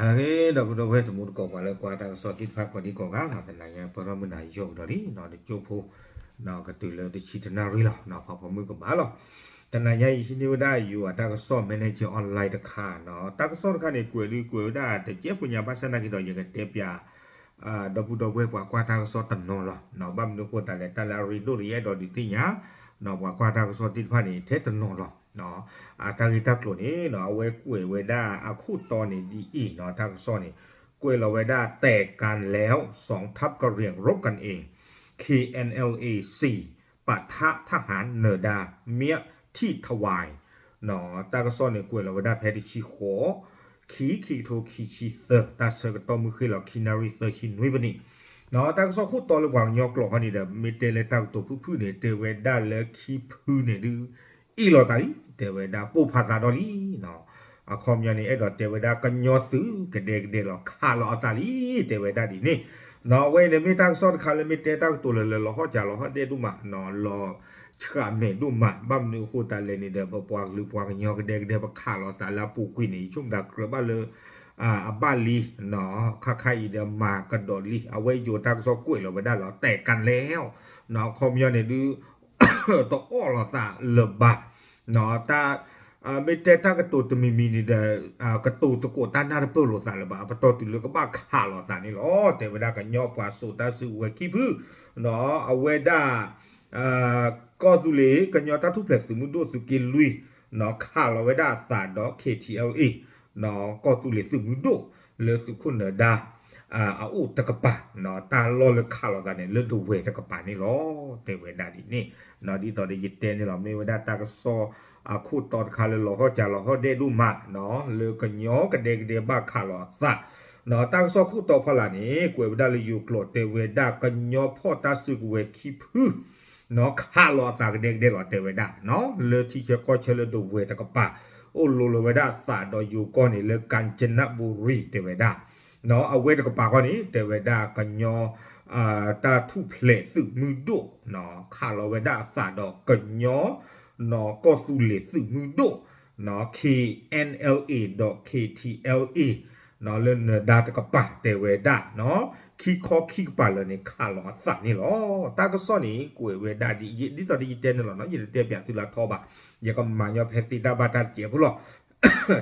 အဂ့ၤ ဒီပုၢ်ဒီဝဲၢ်တံၤသကိး ပှၤလၢကွၢ်တၢ်ကစီၣ်သ့ၣ်တဖၣ်ကိးဒံကိးဂၤ တနံၤညါပၢၢ်ထီၣ်မုၢ်နၤယိာ်ကဒီးလံ တကၠိဖိ ကတုၤလၢတဆံတနၣ်ရံၣ်လီၤ ဖးဖီမုၢ်ကဘၣ်လီၤ. တနံၤညါအံၤဟံးန့ၢ်ဝဲဒၣ်ယိၤအတၢ်ကစီၣ် Manager Online တခါ တၢ်ကစီၣ်တခါန့ၣ် ကွဲးဒုးကွဲးဝဲဒၣ်တကဲဖိညါ ဘၣ်ဆၣ်သနာ်က့ဒီး ယကတဲပၠး ဒီပုၢ်ဒီဝဲၢ်ပှၤကွၢ်တၢ်ကစီၣ်တနီၤလီၤ. ဘၣ်မနုၤအဃိသတးလဲၣ် တၢ်လၢအရ့ဒိၣ်ဒီး ယအဲၣ်ဒိးဒုးသ့ၣ်ညါ ပှၤကွၢ်တၢ်ကစီၣ်သ့ၣ်တဖၣ်န့ၣ် ထဲတနီၤလီၤ. အတၢ်ဂ့ၢ်တၢ်ကျိၤန့ၣ် အဝဲကွဲးဝဲဒၣ်အခိၣ်တီန့ၣ်ဒ်အံၤ တၢ်ကစီၣ်န့ၣ် ကွဲးလီၤဝဲဒၣ် แต่กันแล้ว สองทัพกะเหรี่ยงรบกันเอง เคเอ็นแอลเอ สี่ ปะทะทหารเนอดา เมียที่ทวาย တၢ်ကစီၣ်န့ၣ် ကွဲးလီၤဝဲဒၣ်ဖဲတဆံဃိး ခံ ခံကထိခံဆံသၢ တၢ်ဆၢကတီၢ်မုၢ်ဃ့ၢ်လီၤခံနၣ်ရံၣ်သၢဆံနွံပနံး တၢ်ကစီၣ်ခိၣ်တီလၢပှၤကညီကျိာ်ခီန့ၣ်ဒီး မ့ၢ်တဲလၢတၢ်ကတိၤဖုၣ်ဖုၣ်န့ၣ် တဲဝဲဒၣ်လၢခံဖုန့ၣ်ဒုး အ့ၣ်လိာ်သးလံ တဲဝဲဒၣ်ပိၢ်ဖးသးဒီးလံ. အခီပညီန့ၣ် အဲၣ်ဒိးတဲဝဲဒၣ်ကညီသုးကဒဲကဒဲလီၤ ခးလီၤအသးလံ တဲဝဲဒၣ်ဒ်န့ၣ်. အဝဲအံၤန့ၣ်မ့ၢ်တၢ်ကစီၣ်တခါလၢမ့ၢ်တဲတၢ်ကတိၤလၢလၢလီၤဟီၣ်ကၢ်လီၤဟီၣ်ဒဲးဒိၣ်မး လီၤဆှးမဲာ်ဒိၣ်မး ဘၣ်မနုၤအဃိသတးလဲၣ်န့ၣ်ဒီး ပပှၤကလုာ်ပှၤကညီကဒဲကဒဲပခးလီၤအသးလၢအပူၤကွံာ်န့ၣ် ယဆိကမိၣ်တၢ်ကြၢးဘၣ်လၢ အဘၣ်လံ ခါခါအံၤဒီးမၤကဒီးလံ အဝဲယိၤတၢ်ကစီၣ်ကွဲးလီၤဝဲဒၣ်လီၤ แต่กันแล้ว အခီပညီန့ၣ်ဒုး တအီၣ်လိာ်သးလၢၤဘၣ် တၢ် မ့ၢ်တဲတၢ်ကတိၤတမံၤမံၤန့ၣ်ဒီး ကတိၤသကိးတၢ်နၢ်တပၢၢ်လိာ်သးလၢၤဘၣ် အပတီၢ်တုၤလၢကဘၣ်ခးလိာ်သးန့ၣ်လီၤ တဲဝဲဒၣ်ကညီပှၤစိာ်တၢ်စုကဝဲၤခံဖု အဝဲဒၣ် ကီၢ်သူလ့ၤ ကညီတၢ်ထူၣ်ဖျဲးသုးမုၢ်ဒိၣ်သုးက့လွံၢ် ခးလီၤဝဲဒၣ်အသးဒီး KTLA ကီၢ်သူလ့ၤသုးမုၢ်ဒိၣ် လၢသုးခိၣ်နၢၤဒါ အအိၣ်တကပၤ တၢ်လီၢ်လၢခးလိာ်သးန့ၣ် လၢဒဝဲၢ်တကပၤန့ၣ်လီၤ တဲဝဲဒၣ်ဒ်န့ၣ်. ဒ်သိးဒီးယတဲန့ၣ်လီၤ မ့ၢ်ဝဲဒၣ်တၢ်ကစီၣ်အခိၣ်တီတခါလၢလီၤဟီၣ်ကၢ်လီၤဟီၣ်ဒဲးဒိၣ်မး လၢကညီကဒဲကဒဲဘၣ်ခးလိာ်အသး တၢ်ကစီၣ်ခိၣ်တီဖီလာ်န့ၣ် ကွဲးဝဲဒၣ်လၢယိၤကျိာ်တဲဝဲဒၣ် ကညီဖီၣ်တၢ်စုကဝဲၤခံဖု ခးလိာ်အသးကဒဲကဒဲလီၤ တဲဝဲဒၣ် လၢထံဆၢကီၢ်ဆၢလၢဒဝဲၢ်တကပၤ အိၣ်လိၤလီၤဝဲဒၣ်အသးဒီးယိၤကီၢ်န့ၣ် လၢ ကၣ်စနဘူရံ တဲဝဲဒၣ် အဝဲတကပၤဃီန့ၣ် တဲဝဲဒၣ်ကညီ တၢ်ထူၣ်ဖျဲးသုးမုၢ်ဒိၣ် ခးလီၤဝဲဒၣ်အသးဒီးကညီ ကီၢ်သူလ့ၤသုးမုၢ်ဒိၣ် KNLA ဒီး KTLA လၢနၢၤဒါတကပၤတဲဝဲဒၣ် ခံခီခံကပၤလၢာ်န့ၣ် ခးလီၤအသးန့ၣ်လီၤ. တၢ်ကစီၣ်န့ၣ် ကွဲးဝဲဒၣ်ဒ် ဒ်သိးဒီးယတဲန့ၣ်လီၤနီၤ ယတတဲပၠးသုလၢအထီဘၣ် ယကမၤညီဖဲသ့တၢ်ဘၣ်တၢ်တစဲးဖိလီၤ.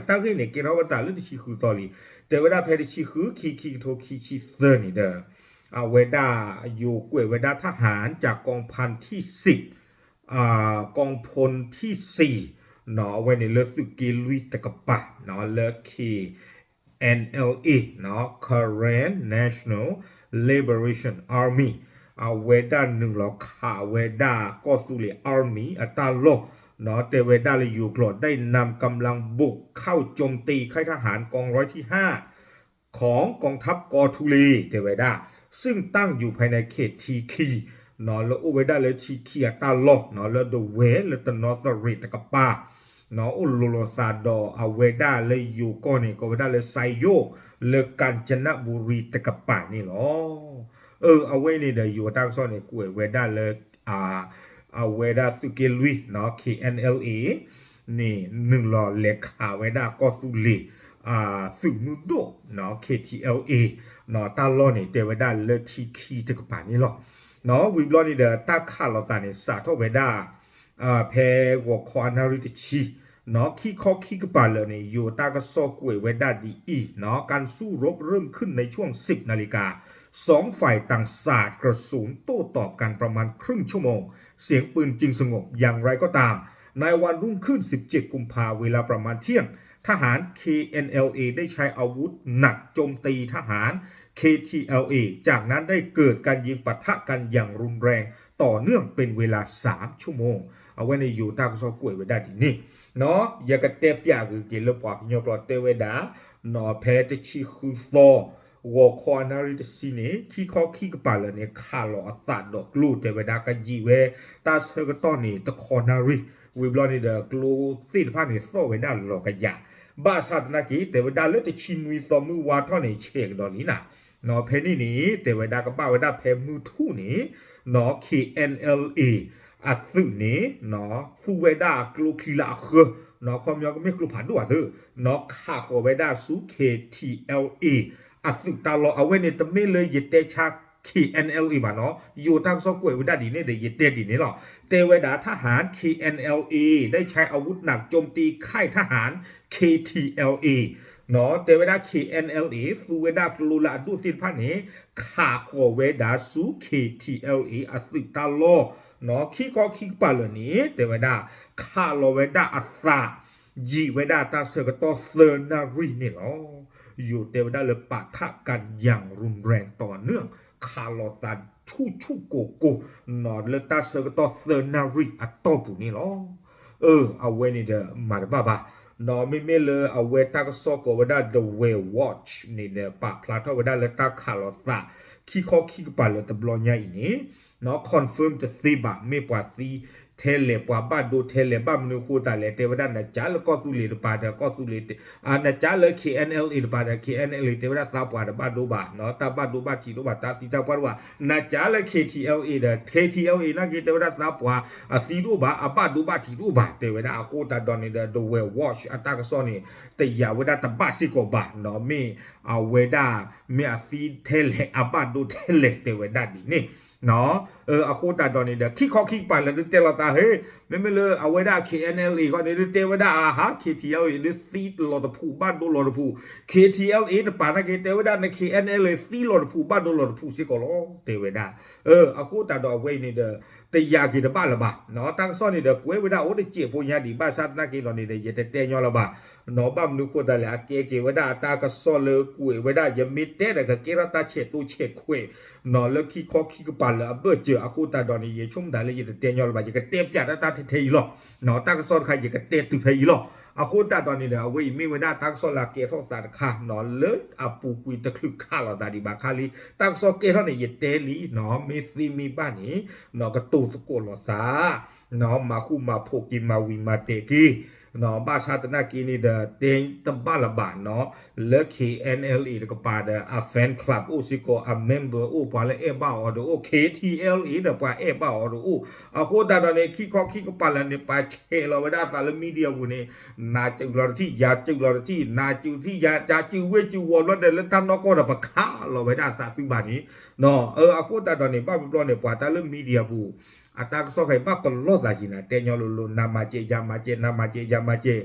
တၢ်ဂ့ၢ်န့ၣ် ကဲထီၣ်ဝဲသးလၢတဆံဃုသီလံ တဲဝဲဒၣ်ဖဲတဆံဃု ခံ ခံကထိခံဆံသၢန့ၣ်ဒီး အဝဲဒၣ်ယိၤကွဲးဝဲဒၣ် ทหารจากกองพันที่สิบ กองพลที่สี่ အဝဲန့ၣ်လၢသုးက့လွံၢ်တကပၤ လၢ KNLA Karen National Liberation Army အဝဲဒၣ်နုာ်လီၤခးဝဲဒၣ်ကီၢ်သူလ့ၤ Army အတၢ်လီၢ် တဲဝဲဒၣ်လၢယိၤကျိာ် ได้นำกำลังบุกเข้าโจมตีค่ายทหารกองร้อยที่ห้า ของกองทัพกอทูเล တဲဝဲဒၣ် ซึ่งตั้งอยู่ภายในเขต ทีคี လၢအိၣ်ဝဲဒၣ်လၢ ထံခံ အတၢ်လီၢ် လၢဒဝဲၢ်လၢတနီသရံၣ်တကပၤ အိၣ်လိၤလိာ်သးဒီးအဝဲဒၣ်လၢယိၤကီၢ်န့ၣ် ကိးဝဲဒၣ်လၢ စဲယိၣ် လၢ ကၣ်စနဘူရံ တကပၤန့ၣ်လီၤ. အဝဲန့ၣ်ဒီးယိၤတၢ်ကစီၣ်န့ၣ် ကွဲးဝဲဒၣ်လၢ အဝဲဒၣ်သုးက့လွံၢ် KNLA န့ၣ် နုာ်လီၤလဲၤခးဝဲဒၣ်ကီၢ်သူလ့ၤ သုးမုၢ်ဒိၣ် KTLA တၢ်လီၢ်န့ၣ် တဲဝဲဒၣ်လၢထံခံတကပၤန့ၣ်လီၤ. ဝံၤဘျီန့ၣ်ဒီး တၢ်ခးလိာ်သးန့ၣ် စးထီၣ်ဝဲဒၣ် ဖဲဂီၤခီအနၣ်ရံၣ်တဆံ ခံခီခံကပၤလၢာ်န့ၣ် ယိၤတၢ်ကစီၣ်ကွဲးဝဲဒၣ်ဒ်အံၤ การสู้รบเริ่มขึ้นในช่วง สิบนาฬิกา สองฝ่ายต่างสาดกระสุนโต้ตอบกันประมาณครึ่งชั่วโมง เสียงปืนจึงสงบ อย่างไรก็ตาม ในวันรุ่งขึ้น สิบเจ็ดกุมภา เวลาประมาณเที่ยง ทหาร เคเอ็นแอลเอ ได้ใช้อาวุธหนักโจมตีทหาร เคทีแอลเอ จากนั้นได้เกิดการยิงปะทะกันอย่างรุนแรงต่อเนื่องเป็นเวลาสามชั่วโมง အဝဲန့ၣ်ယိၤတၢ်ကစီၣ်ကွဲးဝဲဒၣ်ဒ်န့ၣ် ယကတဲပၠးဂ့ၤက့ၤလၢပှၤကညီကျိာ်တဲဝဲဒၣ် ဖဲတဆံဃုသီ ဂီၤခီအနၣ်ရံၣ်တဆံန့ၣ် ခံခီခံကပၤလၢာ်န့ၣ် ခးလီၤအသးဒီးကျိတဲဝဲဒၣ် ကယံာ်ဝဲ တၢ်ဆၢကတီၢ်န့ၣ် တခီနၣ်ရံၣ် ဝံၤဘျီန့ၣ်ဒီး ကျိသ့ၣ်တဖၣ်န့ၣ် သီၣ်ဝဲဒၣ်လီၤကယၤ ဘၣ်ဆၣ်သနာ်က့ တဲဝဲဒၣ်လၢတဆံနွံသီမုၢ်ဝါထီၣ်န့ၣ် ဆဲးကဒီးလံနၤ ဖဲန့ၣ်န့ၣ် တဲဝဲဒၣ်ကဘၣ်ဝဲဒၣ်ဖဲမုၢ်ထူၣ်န့ၣ် နီၢ် KNLA အသုးန့ၣ် သူဝဲဒၣ်အကျိချံလၢအဃၢ, ခီပညီကမ့ၢ်ကျိဖးဒိၣ်အသုး, ခးဃီၤဝဲဒၣ်ဆူ K T L A အသုးတၢ်လီၢ်. အဝဲန့ၣ်တမ့ၢ်လၢယတဲဆါ K N L A ဘၣ်နီၤ, ယိၤတၢ်ကစီၣ်ကွဲးဝဲဒၣ်ဒ်န့ၣ်ဒီး ယတဲဒ်န့ၣ်လီၤ. တဲဝဲဒၣ် ทหาร K N L A ได้ใช้อาวุธหนักโจมตีค่ายทหาร K T L A တဲဝဲဒၣ် K N L A သူဝဲဒၣ်ကျိလၢအဒိၣ်သ့ၣ်တဖၣ်န့ၣ် ခးဃီၤဝဲဒၣ်ဆူ K T L A အသုးတၢ်လီၢ်, ခံခီခံကပၤလၢာ်န့ၣ် တဲဝဲဒၣ် ခးလီၤဝဲဒၣ်အသး ယံာ်ဝဲဒၣ်တၢ်ဆၢကတီၢ်သၢနၣ်ရံၣ်န့ၣ်လီၤ. ယိၤတဲဝဲဒၣ်လၢ ปะทะกันอย่างรุนแรงต่อเนื่อง ခးလီၤသးဆူၣ်ဆူၣ်ကိၢ်ကိၢ် လၢတၢ်ဆၢကတီၢ်သၢနၣ်ရံၣ်အတီၢ်ပူၤန့ၣ်လီၤ. အဝဲန့ၣ်ဒီးမၤတဘၣ်ဘၣ်, မ့မ့ၢ်လၢအဝဲတၢ်ကစီၣ်ကိးဝဲဒၣ် The Whale Watch န့ၣ်ဒီး ပာ်ဖျါထီၣ်ဝဲဒၣ်လၢတၢ်ခးလီၤသး ခံခီခံကပၤလၢတဘျီညါအံၤန့ၣ် confirm တသ့ဘၣ် မ့ၢ်ပှၤသံထဲလဲၣ် ပှၤဘၣ်ဒိထဲလဲၣ် ဘၣ်မနုၤဃိသတးလဲၣ် တဲဝဲဒၣ် နကးလၢကီၢ်သူလ့ၤတပၤဒီး ကီၢ်သူလ့ၤ, နကးလၢ K N L A တပၤဒီး K N L A တဲဝဲဒၣ်သးပှၢ်တဘၣ်ဒိဘၣ်, တၢ်ဘၣ်ဒိဘၣ်ထံးတအိၣ်ဘၣ် တၢ်သံတၢ်ပှၢ်တအိၣ်ဘၣ်, နကးလၢ K T L A ဒီး K T L A နာ်က့ တဲဝဲဒၣ်သးပှၢ်အသံတအိၣ်ဘၣ် အဘၣ်ဒိဘၣ်ထံးတအိၣ်ဘၣ် တဲဝဲဒၣ်. အဃိသတးဒီးန့ၣ်ဒီး The Whale Watch အတၢ်ကစီၣ်န့ၣ် တယာ်ဝဲဒၣ်တဘၣ်စ့ၢ်ကီးဘၣ်, မ့ၢ်အဝဲဒၣ် မ့ၢ်အသံထဲလဲၣ် အဘၣ်ဒိထဲလဲၣ် တဲဝဲဒၣ်ဒ်န့ၣ် အဃိသတးဒီးန့ၣ်ဒီး ခံခီခံကပၤလၢဒုးတဲလိာ်သးဟ့, မ့မ့ၢ်လၢအဝဲဒၣ် K N L A ဃီန့ၣ် ဒုးတဲဝဲဒၣ်အဟး K T L A ဒုးသံလီၤတဖုၣ် ဘၣ်ဒိလီၤတဖုၣ်, K T L A တပၤနာ်က့ တဲဝဲဒၣ်န K N L A သံလီၤတဖုၣ် ဘၣ်ဒိလီၤတဖုၣ်စ့ၢ်ကီးလီၤ တဲဝဲဒၣ်. အဃိသတးဒီးအဝဲအံၤန့ၣ်ဒီး တယာ်က့ၤတဘၣ်လၢၤဘၣ်, တၢ်ကစီၣ်န့ၣ်ဒီး ကွဲးဝဲဒၣ်အိၣ်တစဲးဖိညါဒံး ဘၣ်ဆၣ်သနာ်က့ဒီးန့ၣ်ဒီး ယတတဲညီလၢၤဘၣ် ဘၣ်မနုၤဃိသတးလဲၣ် အကဲက့ၤဝဲဒၣ်အတၢ်ကစီၣ်လၢကွဲးဝဲဒၣ် ယမ့ၢ်တဲဒီးကကဲထီၣ်တၢ်ဆဲးတိဆဲးခွဲး လၢခံခီခံကပၤလၢအဘၢၣ်စၢၤ အဃိသတးဒီးန့ၣ် ယဆိကမိၣ်တၢ်လၢယတတဲညီလၢၤဘၣ် ယကတဲပၠးတၢ်တၢ်ထဲထဲအံၤလီၤ. တၢ်ကစီၣ်တခါ ယကတဲတုၤဖဲအံၤလီၤ. အဃိသတးဒီးန့ၣ်ဒီး အဝဲအံၤမ့ၢ်ဝဲဒၣ်တၢ်ကစီၣ်လၢအကဲထီၣ်သးတခါ လၢအပူၤကွံာ်တချုးခးလိာ်သးဒံးဘၣ်ခါလံ. တၢ်ကစီၣ်ကဲထီၣ်န့ၣ် ယတဲလံ မ့ၢ်သ့မ့ၢ်ဘၣ်န့ၣ် ကတိၤသကိးလိာ်သး မၤဃူမၤဖိးက့ၤ မၤဝံၤမၤတဲာ်က့ၤ, ဘၣ်ဆၣ်သနာ်က့န့ၣ်ဒီး တဲတဘၣ်လၢၤဘၣ်နီၤ, လၢ K N L A တကပၤဒီး အ fan club အိၣ်စ့ၢ်ကီး အ member အိၣ် ပှၤလၢအဲၣ်ဘၣ်အီၤဒီးအိၣ် K T L A ဒီးပှၤအဲၣ်ဘၣ်အီၤဒီးအိၣ်, အဃိသတးဒီးန့ၣ် ခံခီခံကပၤလၢာ်န့ၣ် ပှၤဆဲးလီၤဝဲဒၣ်အသးလၢ media ပူၤန့ၣ်, နၤစုးလီၤတထံၣ် ယၤစုးလီၤတထံၣ် နၤစုးတထံၣ် ယၤစုးဝ့ၢ်စုးဝီၤဘျီဒီး လၢတၢ်နီၢ်ကီၢ်ဒီးပခးလီၤဝဲဒၣ်အသးသုဘၣ်န့ၣ် အဃိသတးဒီးန့ၣ် ဘၣ်ဘျီဘျီန့ၣ် ပှၤတၢ်လၢ media ပူၤ အတၢ်ကစီၣ်ခဲအံၤ ဘၣ်ပလီၢ်သးယံၤနၤ တဲညီလိၤလိၤ နၤမၤစဲး ယၤမၤစဲး နၤမၤစဲး ယၤမၤစဲး,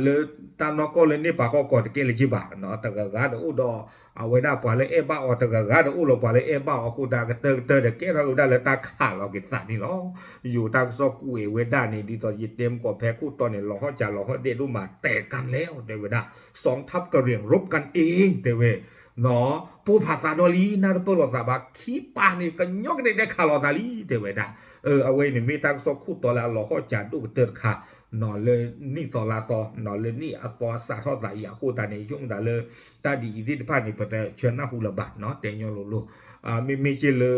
လၢတၢ်နီၢ်ကီၢ်လၢန့ၣ်ပာ်ဃီကီးတကဲလၢၤဘၣ်, တဂၤဂၤဒီးအိၣ်ဒီး အဝဲဒၣ်ပှၤလၢအဲၣ်ဘၣ်အီၤ တဂၤဂၤဒီးအိၣ်လီၤပှၤလၢအဲၣ်ဘၣ်အီၤ အဃိသတးကတၢၢ်ကတၢၢ်ဒီးကဲထီၣ်က့ၤဝဲဒၣ်လၢတၢ်ခးလီၤက့ၤသးန့ၣ်လီၤ. ယိၤတၢ်ကစီၣ်ကွဲးဝဲဒၣ်န့ၣ် ဒ်သိးယတဲမ့ၢ်ကီးဖဲခိၣ်တီန့ၣ် လီၤဟီၣ်ကၠးလီၤဟီၣ်ဒဲးဒိၣ်မး တဲကလဲၣ် တဲဝဲဒၣ် สองทัพกะเหรี่ยงรบกันเอง တဲဝဲ ပိၢ်ဖးသးဒီလံ နၢ်တပၢၢ်လိာ်သးဘၣ် ခံပၤန့ၣ် ကညီကဒဲကဒဲခးလိာ်သးလံ တဲဝဲဒၣ်. အဝဲအံၤန့ၣ်မ့ၢ်တၢ်ကစီၣ်ခိၣ်တီလၢအလီၤဟီၣ်ကၠးဒိၣ်ကတၢၢ်တခါ လၢနံၣ်သီလါသီ လၢနံၣ်အသီအစးထီၣ်သးအံၤ အဃိသတးန့ၣ် ယဆိကမိၣ်သးလၢ တၢ်ဒ်အံၤသ့ၣ်တဖၣ်န့ၣ် ပတဆၢနၢ်ဟူလၢၤဘၣ် တဲညီလိၤလိၤ. မ့မ့ၢ်က့လၢ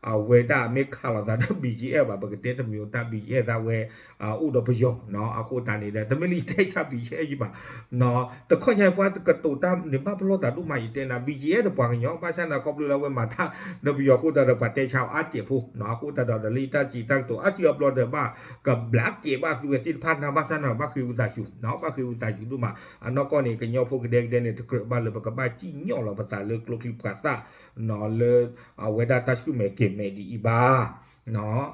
အဝဲဒၣ်မ့ၢ်ခးလိာ်သးဒီး B G F ဘၣ် ပကတဲတမံၤ တၢ် B G F သးဝဲ အိၣ်ဒီးပယီၤ အဃိသတးန့ၣ်ဒီး တမ့ၢ်လၢယတဲဆါ B G F ယံၤဘၣ် တခီညါပှၤကတိၤတၢ်န့ၣ် ဘၣ်ပလီၢ်သးဒိၣ်မး ယတဲနၤ B G F ဒီးပှၤကညီ ဘၣ်ဆၣ်န့ၣ် ခီဖျိလၢအဝဲမၤတၢ်ဒီးပယီၤအဃိသတးဒီး ပှၤတဲဆါအါစဲးဖိ အဃိသတးဒီး လၢယတၢ်စံးတၢ်ကတိၤ အါစုအါဘျီဒီး ဘၣ်ကဘျးကဲးဘၣ်သုဝဲသ့ၣ်တဖၣ်နၤ ဘၣ်ဆၣ်န့ၣ် ဘၣ်ဃ့ဝံသးစူၤ ဘၣ်ဃ့ဝံသးစူၤဒိၣ်မး အနီၢ်ကီၢ်န့ၣ် ကညီဖိကဒဲကဒဲန့ၣ် တကြၢးဘၣ်လၢပကဘၣ်စံၣ်ညီၣ်လီၤပသးလၢကျိချံပှၤသၣ် လၢအဝဲဒၣ်တၢ်ဆူၣ်မဲာ်ကဲၤမဲာ်ဒ်အံၤဘၣ်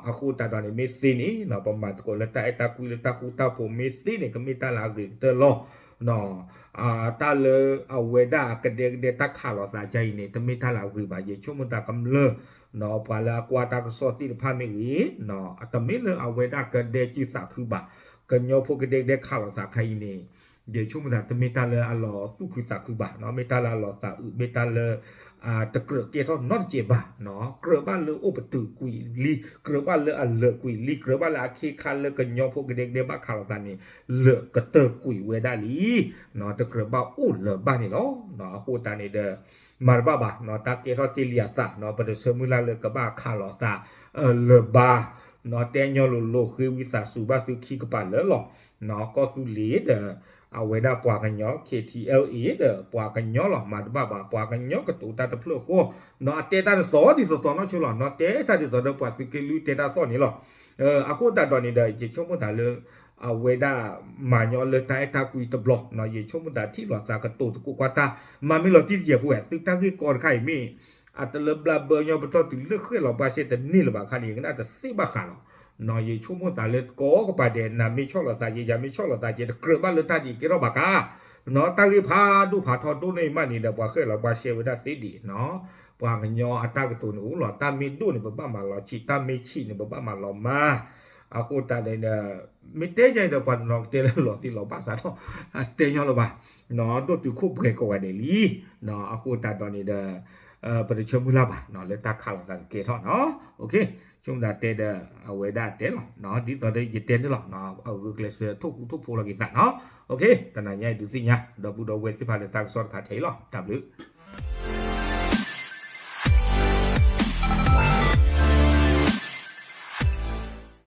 အဃိသတးဒီးန့ၣ် မ့ၢ်သ့န့ၣ် ပမၤသကိးလၢတၢ်အဲၣ်တၢ်ကွံလၢတၢ်ဃူတၢ်ဖိး မ့ၢ်သ့န့ၣ် ကမ့ၢ်တၢ်လၢအဂ့ၤကတၢၢ်လီၤ. တၢ်လၢအဝဲဒၣ်ကဒဲကဒဲတၢ်ခးလိာ်သးဒ်အံၤန့ၣ် တမ့ၢ်တၢ်လၢအဂ့ၤဘၣ် ယဆိကမိၣ်တၢ်ကမျၢၢ် ပှၤလၢအကွၢ်တၢ်ကစီၣ်သ့ၣ်တဖၣ်မ့ၢ်ဂ့ၤ တမ့ၢ်လၢအဝဲဒၣ်ကဒဲစုသးခုဘၣ် ကညီဖိကဒဲကဒဲခးလိာ်သးခါအံၤန့ၣ် ယဆိကမိၣ်သးတမ့ၢ်တၢ်လၢအလီၤသူၣ်ခုသးခုဘၣ် မ့ၢ်တၢ်လၢအလီၤသးအုး မ့ၢ်တၢ်လၢ တကြၢးကဲထီၣ်နီတစဲးဘၣ် ကြၢးဘၣ်လၢအိၣ်ပတုာ်ကွံာ်လံ ကြၢးဘၣ်လၢအလၢာ်ကွံာ်လံ ကြၢးဘၣ်လၢအခ့ခါလၢကညီဖိကဒဲကဒဲဘၣ်ခးလိာ်သးန့ၣ် လၢာ်ကတၢၢ်ကွံာ်ဝဲဒၣ်လံ တကြၢးဘၣ်အိၣ်လၢၤဘၣ်န့ၣ်လီၤ. အဃိသတးန့ၣ်ဒီး မၤတဘၣ်ဘၣ် တၢ်ကဲထီၣ်တ့ၢ်လံအသး ပတဆၢမုၢ်လၢ်လၢကဘၣ်ခးလိာ်သး လၢၤဘၣ် တဲညီလိၤလိၤ ဃ့ဝံသးစူၤဘၣ်သုခံကပၤလၢာ်လီၤ. ကီၢ်သူလ့ၤဒီး အဝဲဒၣ်ပှၤကညီ K T L A ဒီးပှၤကညီလီၤ မၤတဘၣ်ဘၣ် ပှၤကညီကတိၤတၢ်တဖျၢၣ်ဃီ အတဲတၢ်ဒ်သိးဒ်သိးသိးနီၢ်ဆိလီၤ တဲတၢ်ဒ်သိးဒီးပှၤသုးက့လွံၢ်တဲတၢ်သီၣ်န့ၣ်လီၤ. အဃိသတးဒီးန့ၣ်ဒီး ယဆိကမိၣ်သးလၢ အဝဲဒၣ်မၤညီလၢတၢ်အဲၣ်တၢ်ကွံတဘျီ, ယဆိကမိၣ်သးထံၣ်လိာ်သးကတိၤသကိးကွၢ်တၢ်, မၤမ့ၢ်လီၤတံၢ်တယဲၢ်ဖိဝဲ သုတၢ်ဂ့ၢ်ကီတခါအံၤမ့ၢ် အတလၢဘျါဘၢညီပတီၢ်တုၤလၢဃဲၣ်လီၤဘှါရှဲတန့ၢ်လၢၤဘၣ်ခါန့ၣ် ယကနၣ်တသ့ဘၣ်ဃးလီၤ. ယဆိကမိၣ်သးလၢကိးကပၤဒဲး နၤမ့ၢ်ဆီၣ်လီၤသးက့ ယၤမ့ၢ်ဆီၣ်လီၤသးက့ တကြၢးဘၣ်လၢတၢ်ဒ်အံၤကဲထီၣ်ဘၣ်ကါ တၢ်ဂ့ၢ်ဖးဒိၣ်ဖးထီဒိၣ်န့ၢ်မးန့ၣ်ဒီး ပှၤဃဲၣ်လီၤဘှါရှဲဝဲဒၣ်သ့ဒံးနီၤ, ပှၤကညီအတၢ်ကတိၤန့ၣ်အိၣ်လီၤ, တၢ်မ့ၢ်ဒိၣ်န့ၣ် ပဘၣ်မၤလီၤဆံး, တၢ်မ့ၢ်ဆံးန့ၣ် ပဘၣ်မၤလီၤမၢ်, အဃိသတးန့ၣ်ဒီး မ့ၢ်တဲယၤဒီး ပှၤတနီၤကတဲလၢလီၤသ့လီၤဘၣ်သးဒီး တဲညီလၢၤဘၣ်, ဒိၣ်တုာ်ခိၣ်ပှဲၤကိးဂၤဒဲးလံ, အဃိသတးဒီးန့ၣ်ဒီး ပတဆၢမုၢ်လၢ်ဘၣ် လၢတၢ်ခးလိာ်သးကကဲထီၣ်နီၤ, ဆိကမိၣ်သးတဲဒီး အဝဲဒၣ်တဲလီၤ, ဒ်သိးဒီးယတဲန့ၣ်လီၤ, အဂုာ်ကျဲးစၢးထိၣ်ဃူထိၣ်ဖိးလီၤက့ၤသးနီၤ, တနၤညါအံၤဒုးသ့ၣ်ညါ ဒီပုၢ်ဒီဝဲၢ်သ့ၣ်တဖၣ်လၢတၢ်ကစီၣ်တခါထဲအံၤလီၤ, တၢ်ဘျုး